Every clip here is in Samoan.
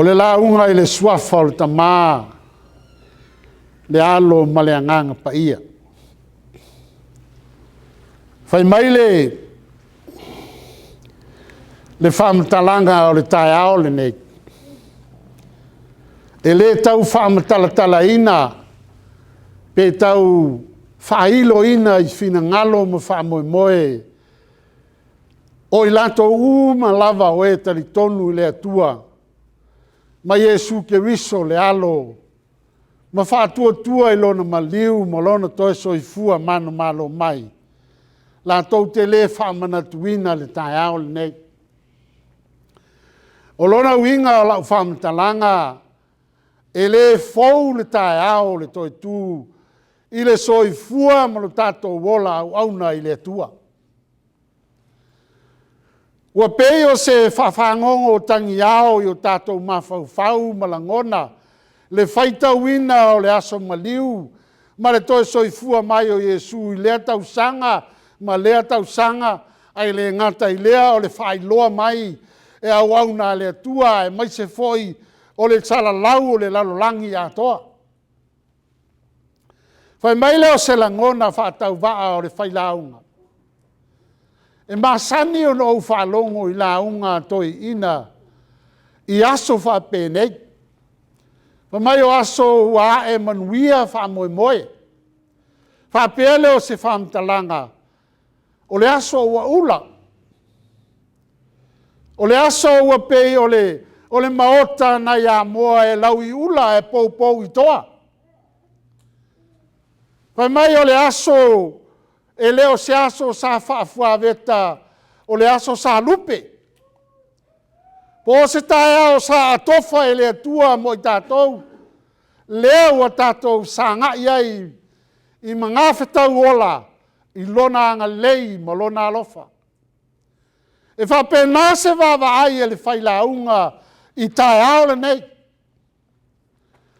O le lauga i le suafa o le Tama, le Alo ma le Agaga Paia. Fai mai le faamatalaga o le taeao lenei, e le tau faamatalatalaina pe tau faailoina i finagalo ma faamoemoe o i latou uma lava o e talitonu i le Atua ma Iesu Keriso le Alo ma faatuatua i lona maliu ma lona toe soifua manumalo mai, latou te le faamanatuina le taeao lenei. O lona uiga o lau faamatalaga, e le fou le taeao o le toe tu i le soifua ma lo tatou ola auauna i le Atua. Ua pei o se faafagogo tagiao i o tatou mafaufau ma lagona le faitauina o le aso maliu ma le toe soifua mai o Iesu i lea tausaga ma lea tausaga, ae le gata i lea o le faailoa mai e auauna a le Atua aemaise foi o le salalau o le lalolagi atoa. Fai mai lea o se lagona faatauvaa o le failauga, e masani ona ou faalogo i lauga a toeaiina i aso faapenei. Fai mai o aso ua ae manuia faamoemoe. Faapea lea o se faamatalaga, o le aso ua ula, o le aso ua pei o le maota nai Amoa e lauiula ae poupou i toa. Fai mai o le aso e le o se aso sa faafuaveta, o le aso sa lupe. Po o se taeao sa atofa e le Atua mo i tatou, lea ua tatou sagai ai i magafetau ola i Lona agalelei ma Lona alofa. E faapena se vaavaai a le failauga i taeao lenei.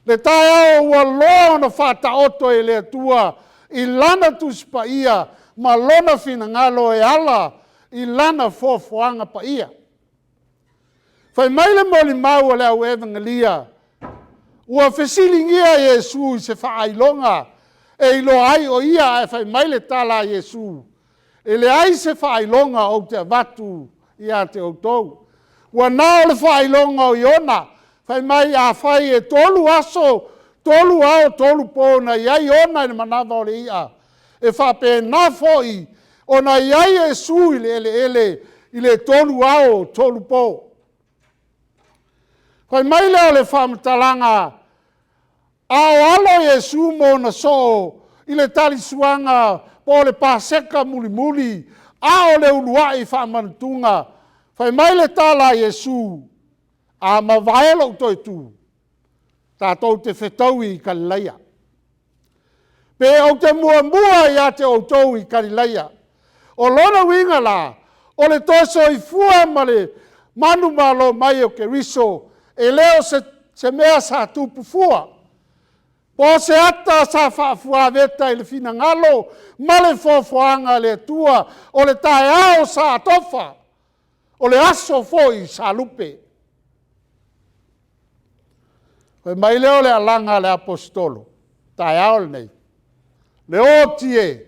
Le taeao ua loa ona faataoto e le Atua i Lana Tusi Paia ma Lona finagalo e ala i Lana foafoaga paia. Fai mai le molimau a le au evanilia, ua fesiligia Iesu i se faailoga e iloa ai o Ia, ae fai mai le tala a Iesu, “E leai se faailoga ou te avatu ia te outou, ua na o le faailoga o Iona. Fai mai afai e 3 aso, 3 ao, 3 po na i ai Iona i le manava o le ia, e faapena foi ona i ai Iesu i le eleele i le 3 ao, 3 po.” Fai mai lea o le faamatalaga, a o alo Iesu ma ona soo i le talisuaga po o le Paseka mulimuli a o le uluai faamanatuga, fai mai le tala a Iesu, “A mavae lou toe tu, tatou te fetaui i Kalilaia, pe ou te muamua ia te outou i Kalilaia.” O lona uiga la, o le toe soifua ma le manumalo mai o Keriso, e le o se mea sa tupu fua, po o se ata sa faafuaveta i le finagalo ma le foafoaga a le Atua. O le taeao sa atofa, o le aso foi sa lupe. Fai mai lea o le alaga a le Aposetolo, o le taeao lenei, le oti e,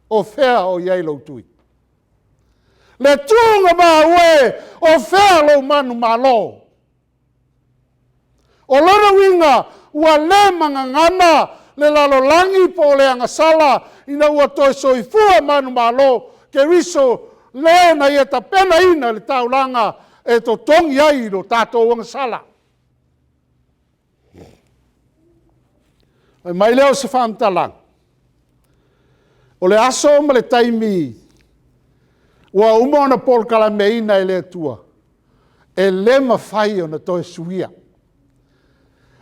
o fea o i ai lou tui? Le tugamau e, o fea lou manumalo? O lona uiga, ua le magagana le lalolagi po o le agasala ina ua toe soifua manumalo Keriso, le na ia tapenaina le taulaga e totogi ai lo tatou agasala. Fai mai lea o se faamatalaga, o le aso ma le taimi ua uma ona polokalameina e le Atua, e le mafai ona toe suia.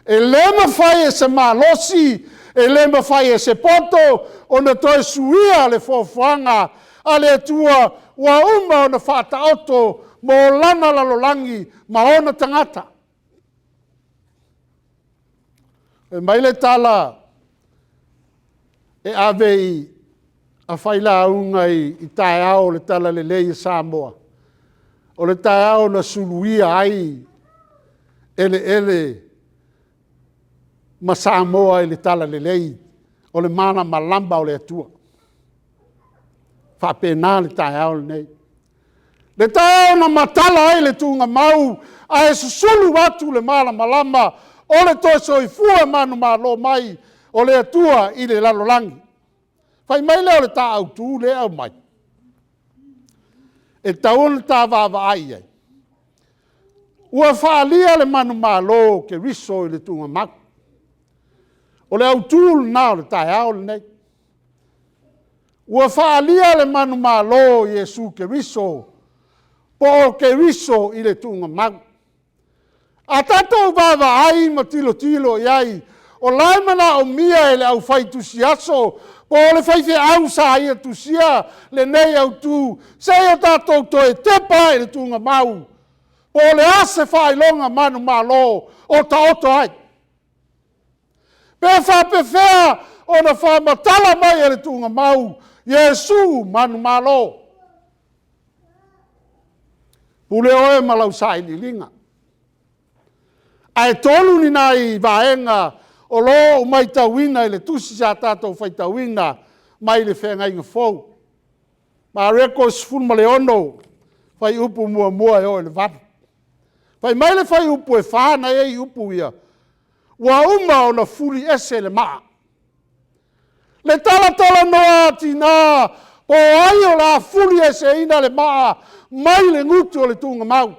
E le mafai e se malosi, e le mafai e se poto ona toe suia le foafoaga a le Atua ua uma ona faataoto mo lana lalolagi ma ona tagata. Fai mai le tala e ave i failauga i taeao o le Talalelei i Samoa, o le taeao na suluia ai Eleele ma Samoa i le Talalelei o le malamalama o le Atua. E faapena le taeao lenei. Le taeao na matala ai le tuugamau ae susulu atu le malamalama o le toe soifua manumalo mai o le Atua i le lalolagi. Fai mai lea o le ta autu lea e aumai, e tatau ona ta vaavaai i ai. Ua faaalia le manumalo o Keriso i le tuugamau. O le autu lena o le taeao lenei. Ua faaalia le manumalo o Iesu Keriso po o Keriso i le tuugamau. A tatou vaavaai ma tilotilo i ai, o la e manaomia e le aufai tusi aso po o le faifeau sa ia tusia lenei autu, se i o tatou toe tepa i le tuugamau, po o le a se faailoga manumalo o taoto ai. Pe faapefea ona faamatala mai e le tuugamau Iesu manumalo? Pule oe ma lau sailiiliga. Ae tolu ni nai vaega o lo o ou matauina i le tusi sa tatou faitauina mai le Feagaiga Fou. Mareko 16, fuaiupu 1 e oo i le 8. Fai mai le fuaiupu 4 na e i ai upu ia, “Ua uma ona fuli ese le maa.” Le talatalanoa a tina po o ai o le a fulieseina le maa mai le gutu o le tuugamau.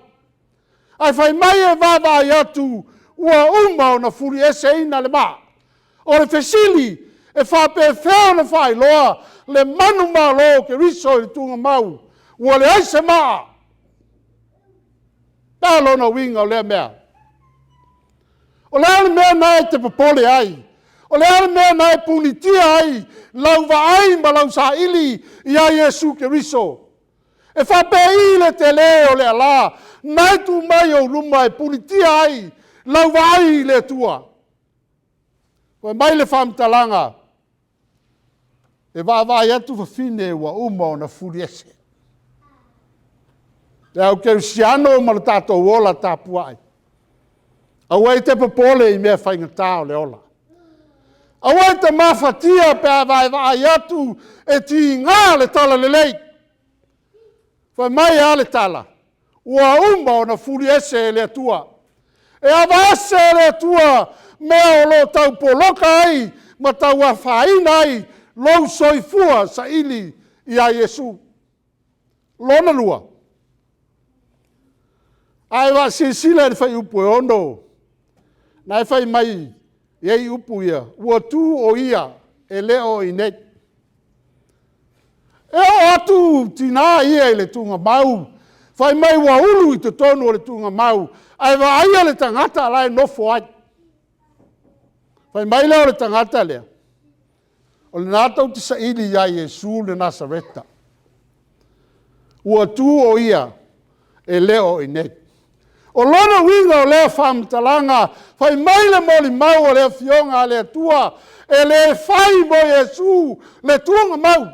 Ae fai mai e vaavaai atu ua uma ona fulieseina le maa. O le fesili, e faapefea ona faailoa le manumalo o Keriso i le tuugamau ua leai se maa? O le a lona uiga o lea mea? O le a le mea lena e te popole ai? O le a le mea lena e punitia ai lau vaai ma lau saili ia Iesu Keriso? E faapei le tele o le ala na e tuu mai i ou luma e punitia ai lau vaai i le Atua? Fai mai le faamatalaga, e vaavaai atu fafine ua uma ona fuli ese. Le au kerisiano ma lo tatou ola tapuai, aua e te popole i mea faigata o le ola. Aua e te mafatia pe a vaavaai atu e tiga le Talalelei. Fai mai e a le tala? Ua uma ona fuli ese e le Atua. E aveese e le Atua mea o lo o tau poloka ai ma tau afaina ai lou soifua saili ia Iesu. Lona lua, a e silasila i le fuaiupu e 6, na e fai mai e i ai upu ia, ua tu o ia e le o i inei. E oo atu tina ia i le tuugamau, fai mai ua ulu i totonu o le tuugamau, ae vaaia le tagata la e nofo ai. Fai mai lea o le tagata lea, o lena tou te saili ia Iesu le Nasareta. Ua tu o ia e le o i inei. O lona uiga o lea faamatalaga, fai mai le molimau a le Afioga a le Atua, e le fai mo Iesu le tuugamau.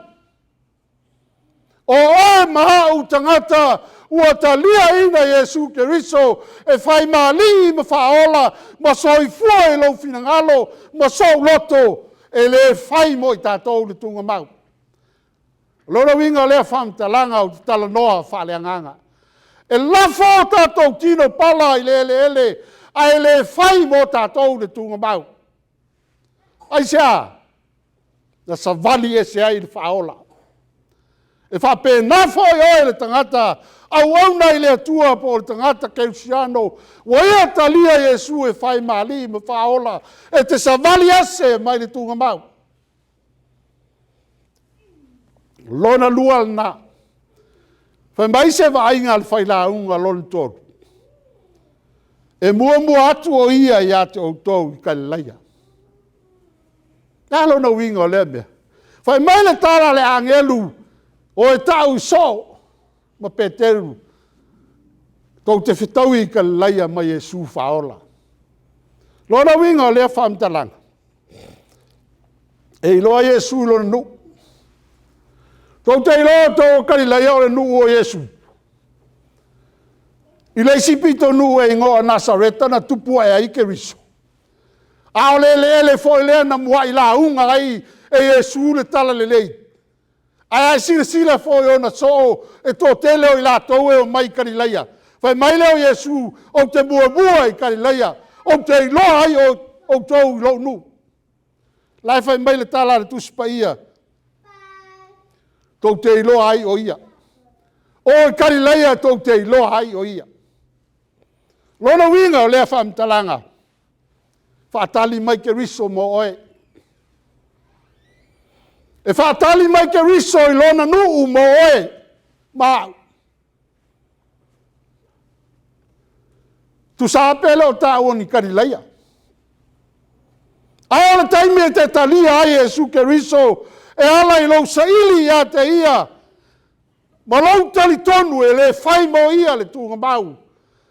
O oe ma au tagata ua taliaina Iesu Keriso e fai ma Alii ma Faaola ma soifua i lou finagalo ma sou loto, e le fai mo i tatou le tuugamau. O lona uiga o lea faamatalaga ou te talanoa faaleagaga. E lafo o tatou tino pala i le eleele ae le fai mo tatou le tuugamau. Aisea? Na savali ese ai le Faaola. E faapena foi oe le tagata auauna i le Atua po o le tagata kerisiano ua ia talia Iesu e fai ma Alii ma Faaola, e te savali ese mai le tuugamau. Lona lua lena. Fai mai se vaaiga a le failauga lona tolu, e muamua atu o ia ia te outou i Kalilaia. O le a lona uiga o lea mea? Fai mai le tala a le agelu, o e tau soo ma Peteru, tou te fetaui i Kalilaia ma Iesu Faaola. Lona uiga o lea faamatalaga, e iloa Iesu i lona nuu. Tou te iloa outou o Kalilaia o le nuu o Iesu? I le isi pitonuu e igoa o Nasareta na tupu ae ai Keriso. A o le eleele foi lea na muai lauga ai e Iesu le Talalelei. Ae a e silasila foi i ona soo, e toatele o i latou e omai i Kalilaia. Fai mai lea o Iesu, ou te muamua i Kalilaia, ou te iloa ai outou i lou nuu. O la e fai mai le tala a le Tusi Paia, tou te iloa ai o Ia. O i Kalilaia tou te iloa ai o Ia. O lona uiga o lea faamatalaga, faatali mai Keriso mo oe. E faatali mai Keriso i lona nuu mo oe ma au. Tusa lava pe le o taua o ni Kalilaia. Ae o le taimi e te talia ai Iesu Keriso e ala i lou saili ia te Ia ma lou talitonu e le fai mo ia le tuugamau.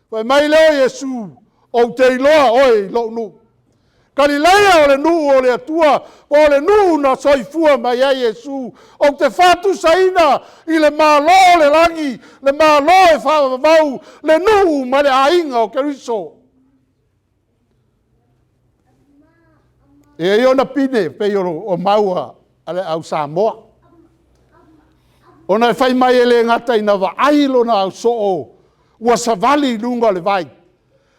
Fai mai lea o Iesu, ou te iloa oe i lou nuu. Kalilaia o le nuu o le Atua, po o le nuu na soifua mai ai Iesu. Ou te faatusaina i le Malo o le lagi, le Malo e faavavau, le nuu ma le aiga o Keriso. E i ai ona pine e pei o mau a le au Samoa. Ona e fai mai e le gata ina vaai lona ausoo ua savali i luga o le vai,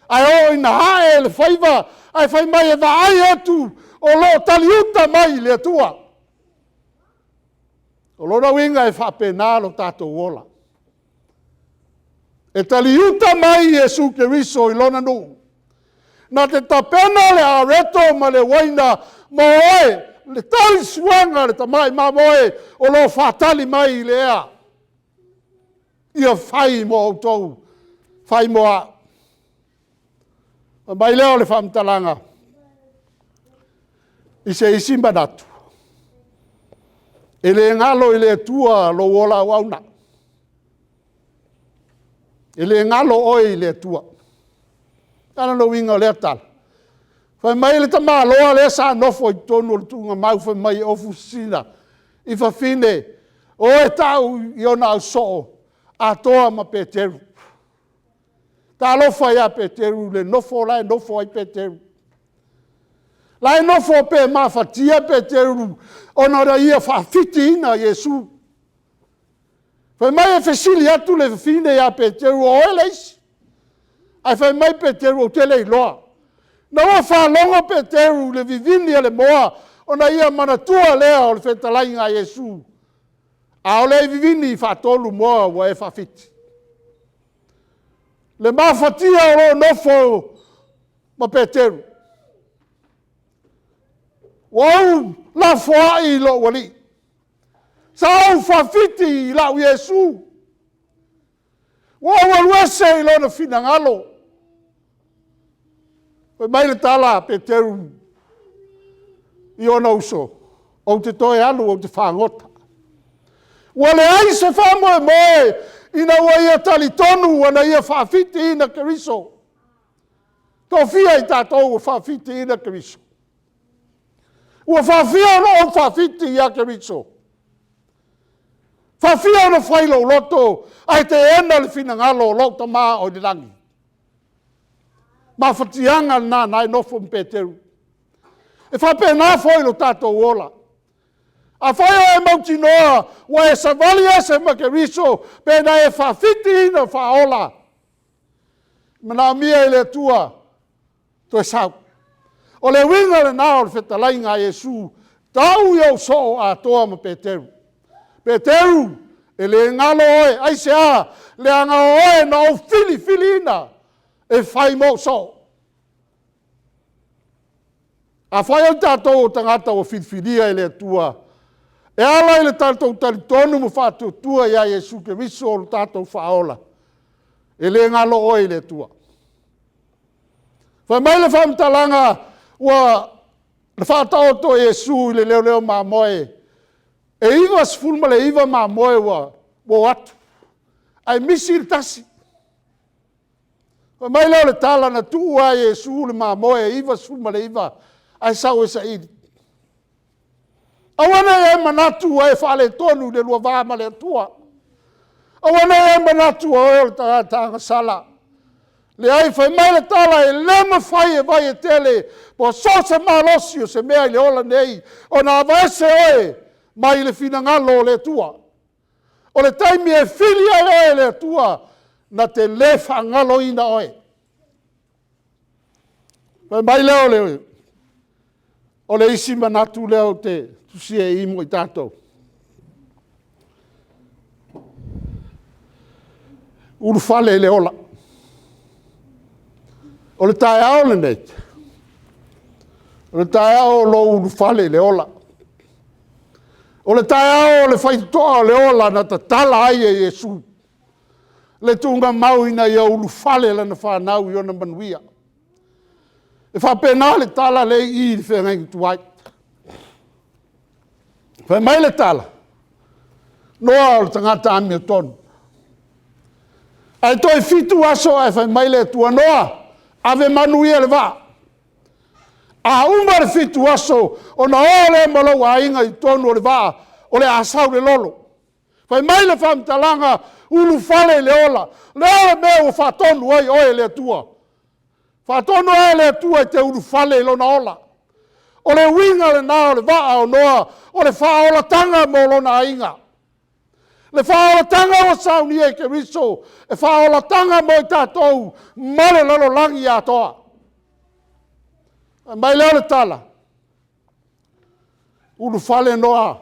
ae oo ina ae le faiva, ae fai mai e vaai atu o lo o taliuta mai le Atua. O lona uiga e faapena lo tatou ola. E taliuta mai Iesu Keriso i lona nuu, na te tapena le areto ma le uaina mo oe, le tali suaga a le tamai mamoe o lo o faatali mai i le ea, ia fai mo outou, fai mo au. Ona fai mai lea o le faamatalaga i se isi manatu, e le galo i le Atua lou ola auauna. E le galo oe i le Atua. O le a lona uiga o lea tala? Fai mai le tamaloa lea sa nofo i totonu o le tuugamau fai mai e ofu sisina i fafine, o e tau i ona ausoo, Atoa ma Peteru. Talofa ia Peteru i le nofo la e nofo ai Peteru. O la e nofo pe mafatia Peteru ona na ia faafitiina Iesu. Fai mai e fesili atu le fafine ia Peteru, o oe le isi? Ae fai mai Peteru, ou te le iloa. Ina ua faalogo Peteru i le vivini o le moa, ona ia manatua lea o le fetalaiga a Iesu, a o le i vivini faatolu moa ua e faafiti. Le mafatia o lo o nofo ma Peteru. Ua ou lafoai i lou Alii, sa ou faafiti i lau Iesu, ua ou alu ese i Lona finagalo. Fai mai le tala a Peteru i ona uso, ou te toe alu ou te fagota. Ua leai se faamoemoe ina ua ia talitonu ua na ia faafitiina Keriso. E toafia i tatou ua faafitiina Keriso? Ua faafia ona ou faafiti ia Keriso? E faafia ona fai lou loto ae teena le finagalo o lou Tama oi le lagi? Mafatiaga lena na e nofo ma Peteru. E faapena foi lo tatou ola. Afai o e mautinoa ua e savali ese ma Keriso pe na e faafitiina Faaola, e manaomia e le Atua toe sau. O le uiga lena o le fetalaiga a Iesu, tau i ou soo Atoa ma Peteru. Peteru, e le galo oe. Aisea? Leaga o oe na ou filifiliina e fai ma ou soo. Afai o tatou o tagata ua filifilia e le Atua e ala i le tatou talitonu ma faatuatua ia Iesu Keriso o le tatou Faaola, e le galo oe i le Atua. Fai mai le faamatalaga ua faataoto e Iesu i le leoleo mamoe, e 99 mamoe ua o atu, ae misi le tasi. Fai mai lea o le tala, na tuu lava e Iesu le mamoe e 99 ae sau e saili. Aua ne i e manatu ua e faaletonu i le lua va ma le Atua. Aua ne i e manatu o oe o le tagata agasala. Leai, fai mai le tala, e le mafai e vai e tele po o so o se malosi o se mea i le ola nei ona aveese oe mai le finagalo o le Atua. O le taimi e fili ai oe e le Atua, na te le faagaloina oe. Fai mai lea o le isi manatu lea ou te tusia i i mo i tatou, ulufale i le ola. O le taeao lenei, o le taeao o lou ulufale i le ola. O le taeao o le faitotoa o le ola na tatala ai e Iesu le tuugamau ina ia ulufale lana fanau i ona manuia. E faapena le tala lea e i i le feagaiga tuai. Fai mai le tala, Noa o le tagata amiotonu. Ae toe fitu aso ae fai mai le Atua, Noa, ave manu ia i le vaa. A uma le fitu aso, ona o lea ma lou aiga i totonu o le vaa, o le a sau le lolo. Fai mai le faamatalaga, ulufale i le ola. O le a le mea ua faatonu ai oe e le Atua? Faatonu oe e le Atua e te ulufale i Lona ola. O le uiga lena o le vaa o Noa, o le faaolataga mo lona aiga. Le faaolataga ua saunia e Keriso, e faaolataga mo i tatou ma le lalolagi atoa. Fai mai lea o le tala, ulufale Noa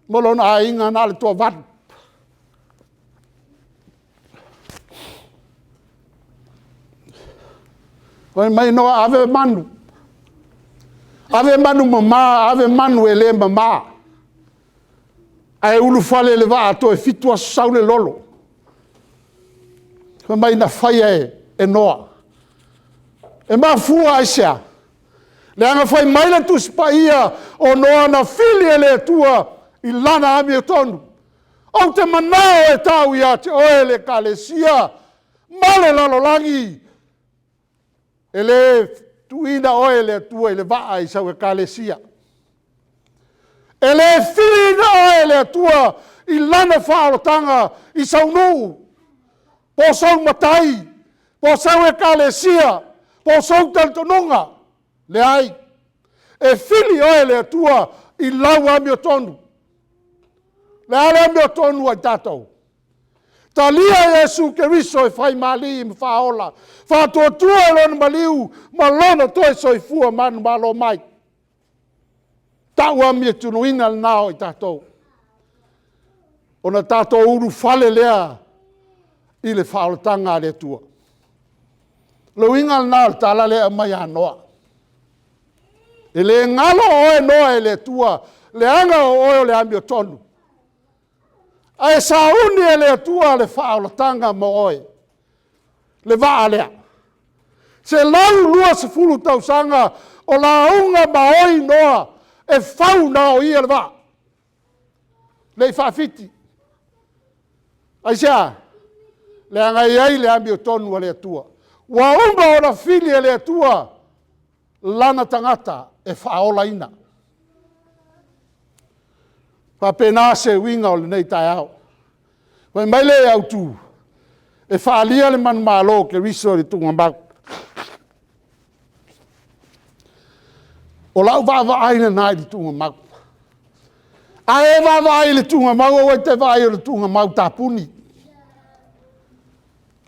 ma lona aiga na o le toavalu. Fai mai Noa, ave manu, ave manu mama, ave manu e le mama, ae ulufale i le vaa toe fitu aso sau le lolo. Fai mai na faia e Noa. E mafua i se a? Leaga fai mai le Tusi Paia, o Noa na fili e le Atua i lana amiotonu. Ou te manao e tau ia te oe le Ekalesia ma le lalolagi, e le tuuina oe e le Atua i le vaa i sau Ekalesia. E le filiina oe e le Atua i Lana faaolataga i sau nuu, po o sou matai, po o sau Ekalesia, po o sou talitonuga. Leai, e fili oe e le Atua i lau amiotonu. O le a le amiotonu a i tatou? Talia Iesu Keriso e fai ma Alii ma Faaola, faatuatua i Lona maliu ma Lona toe soifua manumalo mai. O tau amiotonu lena o i tatou, ona tatou ulufale lea i le faaolataga a le Atua. O le uiga lena o le tala lea e aumai ia Noa. E le galo oe Noa e le Atua, leaga o oe o le amiotonu. Ae sauni e le Atua le faaolataga mo oe, le vaa lea. 120 tausaga o lauga ma oi Noa e fau na o ia le vaa, le i faafiti. Aisea? Leaga e i ai le amiotonu a le Atua. Ua uma ona fili e le Atua lana tagata e faaolaina. E faapena se uiga o lenei taeao. Fai mai le autu, e faaalia le manumalo o Keriso i le tuugamau. O lau vaavaai lena i le tuugamau. A e vaavaai i le tuugamau, aua e te vaai o le tuugamau tapuni.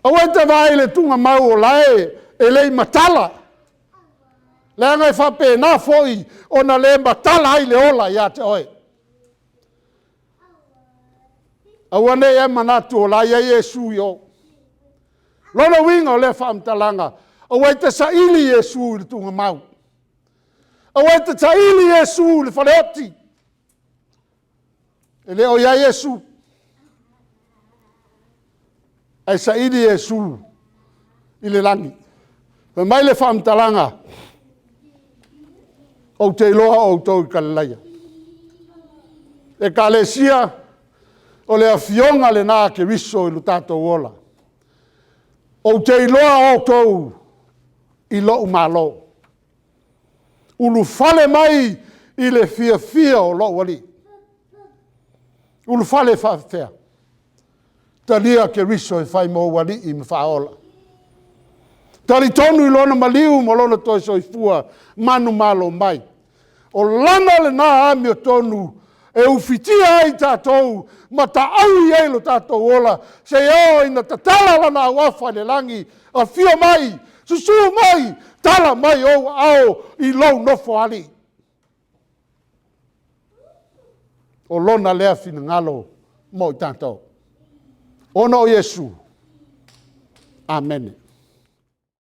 Aua e te vaai i le tuugamau o la e le i matala, leaga e faapena foi ona le matala ai le ola ia te oe. Aua ne i e manatu o la e i ai Iesu i o. O lona uiga o lea faamatalaga, aua e te saili Iesu i le tuugamau. Aua e te saili Iesu i le faleoti. E le o i ai Iesu, ae saili Iesu i le lagi. Fai mai le faamatalaga, ou te iloa outou i Kalilaia. Ekalesia, o le Afioga lena a Keriso i lo tatou ola. Ou te iloa outou i lou malo. Ulufale mai i le fiafia o lou Alii. Ulufale faapefea? Talia Keriso e fai ma ou Alii ma Faaola. Talitonu i Lona maliu ma Lona toe soifua manumalo mai. O Lana lena amiotonu e ufitia ai tatou ma taaui ai lo tatou ola seia oo ina tatala Lona auafa i le lagi, afio mai, susu mai, tala mai ou aao i lou Nofoalii. O Lona lea finagalo mo i tatou, ona o Iesu. Amene.